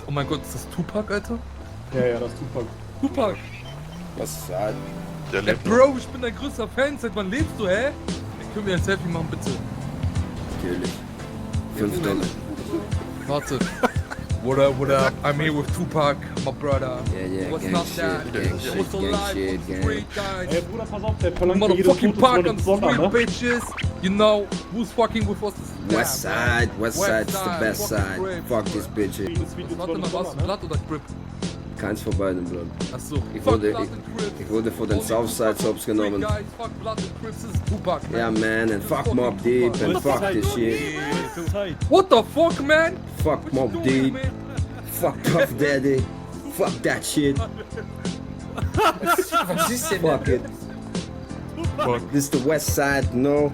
Oh mein Gott, ist das Tupac, Alter? Ja, das ist Tupac. Tupac! Was ist das? Der Ey, lebt Bro, ich bin dein größter Fan. Seit wann lebst du, hä? Ich können wir ein Selfie machen, bitte? Natürlich. 5 $. Warte. What up, what up? I'm here with Tupac, my brother. Yeah, What's gang not shit, that? gang shit, What's gang alive shit, on the gang. street, guys? Ey, Bruder, pass auf, der verlangt für jede Motherfucking Fotos Park von on den the Zocker, street, ne? bitches. You know who's fucking with us? West side is the best side. Fuck this bitch. Warte mal, warst du Blatt oder Grip? Keins von beiden, Bro. Achso. Ich wurde von den Southside Hops genommen. Guys, fuck Blood and Crips, this is Tupac, man. Yeah, man, and fuck Mob Deep, and fuck this shit. What the fuck, man? Fuck What you Mob doing, Deep. man? Fuck Puff Daddy. Fuck that shit. Was ist denn? Fuck it. This is the West Side, no?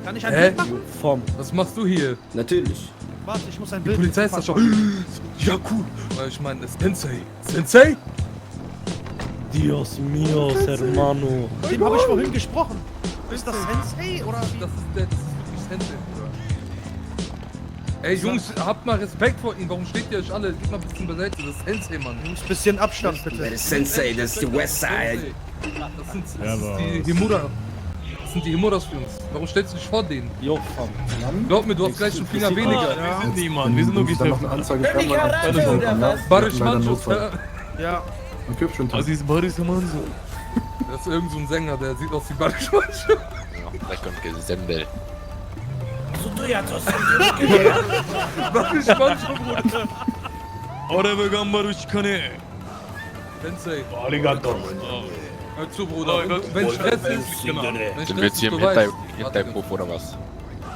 Kann ich ein Hä? Bild machen? Was machst du hier? Natürlich. Warte, ich muss ein Die Bild Polizei ist da machen. schon. Ja, cool. Weil ich meine, das ist Sensei. Sensei? Dios míos, hermano. Mit dem habe ich vorhin gesprochen. Ist das Sensei oder wie? Das ist wirklich Sensei, Bruder. Ey, Jungs, habt mal Respekt vor ihm. Warum steht ihr euch alle? Geht mal ein bisschen beiseite. Das ist Sensei, Mann. Jungs, bisschen Abstand That bitte. is Sensei, that's the West Side. Das sind die Himura. Das sind die Himuras für uns. Warum stellst du dich vor denen? Jo, fam. Glaub mir, du hast gleich einen Finger weniger. Wir sind niemand, wir sind nur Geschäfte. Bin ich Karate oder was? Barisch Mannschaft. Ja. Aziz Baris Manso. Das ist irgend so ein Sänger, der sieht aus wie Barisch Mannschaft. Vielleicht kommt Gesembel. Barisch Mannschaft, Bruder. Orebe Gambarush Kane. Sensei. Arigato. Hör zu, Bruder. Wenn Stress ist, wenn Sind wir jetzt hier im Hinterhof oder was?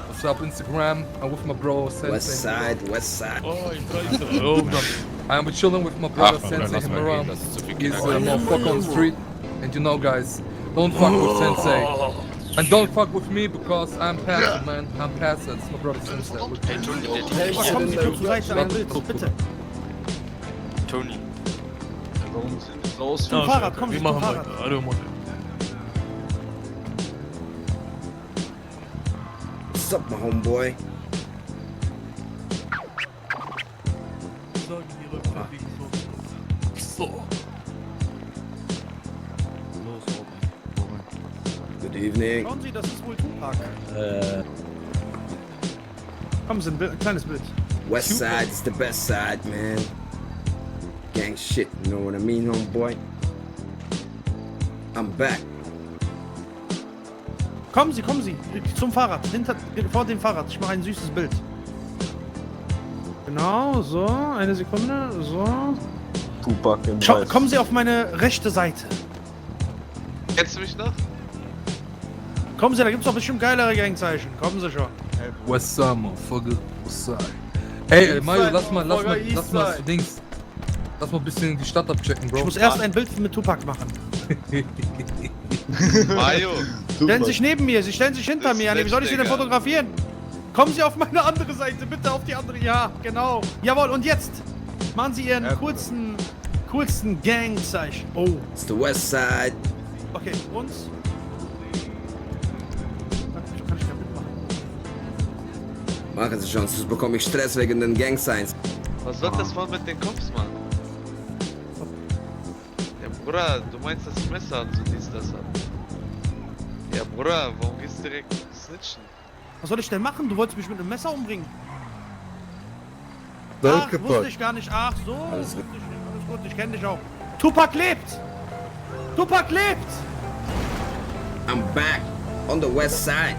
What's up, Instagram? I'm with my bro, Sensei. West Side, West Side. Oh, ich reiße. Oh, I'm chilling with my brother, Ach, Sensei, lass him mal around. gehen, das ist zu viel He's Kinder. a motherfucker on the street. And you know, guys, don't fuck with Sensei. And don't fuck with me because I'm passive, man. I'm passive. It's my brother, Sensei. Kommen Sie zur Seite, ein Bild, bitte. Tony. Zum Fahrrad, kommen Sie Wir zum machen Fahrrad. weiter. Hallo, Mann. What's up, my homeboy? Sagen die Rückfahrt so. Los, Good evening. Schauen Sie, das ist wohl Tupac. Kommen Sie, ein kleines Bild. West Side is the best side, man. Gang shit, you know what I mean, homeboy? I'm back. Kommen Sie zum Fahrrad, vor dem Fahrrad. Ich mache ein süßes Bild. Genau, so, eine Sekunde, so. Tupac im Kommen Sie auf meine rechte Seite. Kennst du mich noch? Kommen Sie, da gibt's doch bestimmt geilere Gangzeichen. Kommen Sie schon. What's up, motherfucker? What's up? Ey, Mario, lass mal Dings. Lass mal ein bisschen die Stadt abchecken, Bro. Ich muss erst ein Bild mit Tupac machen. Mario. Stellen Sie sich neben mir, Sie stellen sich hinter mir. Wie soll ich Sie denn fotografieren? Kommen Sie auf meine andere Seite, bitte auf die andere. Ja, genau. Jawohl, und jetzt machen Sie Ihren coolsten Gangzeichen. Oh, It's the West Side. okay, und? Kann ich kein Bild machen? Machen Sie schon, sonst bekomme ich Stress wegen den Gang-Signs. Was wird das wohl mit den Cops, Mann? Ja, Bruder, du meinst das Messer und so dies, das ab. Ja, Bruder, warum gehst du direkt snitchen? Was soll ich denn machen? Du wolltest mich mit einem Messer umbringen. Ach, wusste ich gar nicht. Ach so, Alles wusste ich nicht. Alles gut, ich kenne dich auch. Tupac lebt! Tupac lebt! I'm back on the West Side.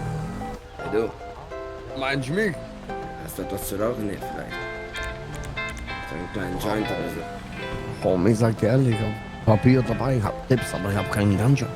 Hey, du. Meinst du mich? Hast du etwas zu rauchen hier vielleicht? So einen kleinen Joint oder so. Komm, ich sag dir ehrlich, ich hab Papier dabei, ich hab Tipps, aber ich hab keinen Ganja.